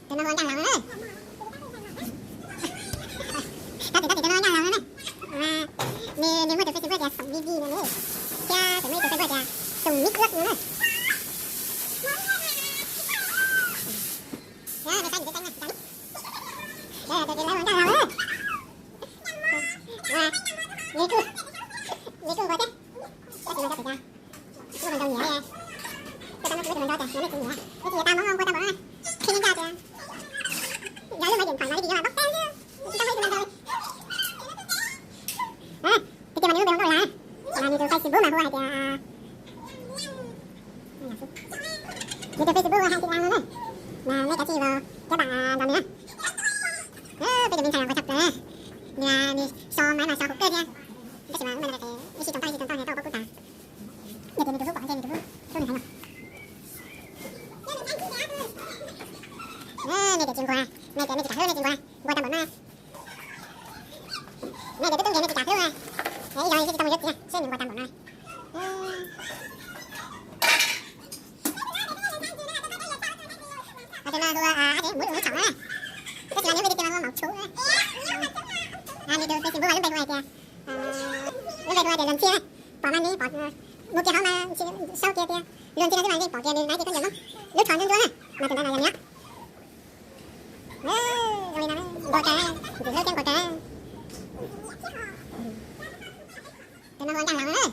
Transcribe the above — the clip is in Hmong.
Tus no hu ua Nkaj Loos na. Tab sis tab sis tus no Nkaj Loos no na. Nws, nws muaj tus Facebook tias Xoom V V no na. Thiab tus no ib tus Facebook tias Xoom Mib Ub no na. Nws saib nws tus kheej na. Tus no hu ua Nkaj Loos na. Nws kuj, nws kuj nquag thiab. Tab sis mas cov pem cas kuj ntau nyiam, cov tau muab kuv tus ntau tias nyiam nej tsis nyiam, nej tsis nyiam tau Hmoob nquag tau npaum no na. Qhia nej nkaj tias yog lub máy điện thoại mà cái gì mà bóc test chứ, tsis tau muab ib tug ntau li. Tiag tiag mas nws lub npe hu nkauj Las, mas nws tus Facebook mas hu hais tias, nws tus Facebook hu hais tias Las no na. Mas nej kav tsij vào các bạn vào nws. Peb tus me ntxhais no nquag tshaj plaws, nws, nws so máy mas so khov kawg thiab. Tab sis mas lub máy no ib sij tau tau ib sij tau tau nws tau pab kuv tas. Yog tias nws tus Facebook pom ces nws tus Facebook rau nws hais no. Nej tias tsis nquag, nej tias nej tsis kam hlub nej tsis nquag, nquag tau npaum no. Nej tias twb tub nkeeg nej tsis kam hlub, ib zaug nej tsis tau mus yuav txiv seb nws nquag tau npaum no. Tus no hu ua Ab Dev Muv Lus Muv Thaum na. Tab sis mas nws hu li tias Mauv Tshuv. Nws tus Facebook mas lub npe hu hais tias, lub npe hu hais tias Luag Ntxhi na. Pom mas nws pom mus kiag hauv mas sau kiag tias Luag Ntxhi no xwb mas yeej pom tias nws naiv tias koj ncaws Hmoob lub tsho ntsuab ntsuab na, mas tus ntawd mas yog nws. Zoo li no nquag kawg, ntxim hlub thiab nquag kawg. Tus no hu ua Nkaj Loos na.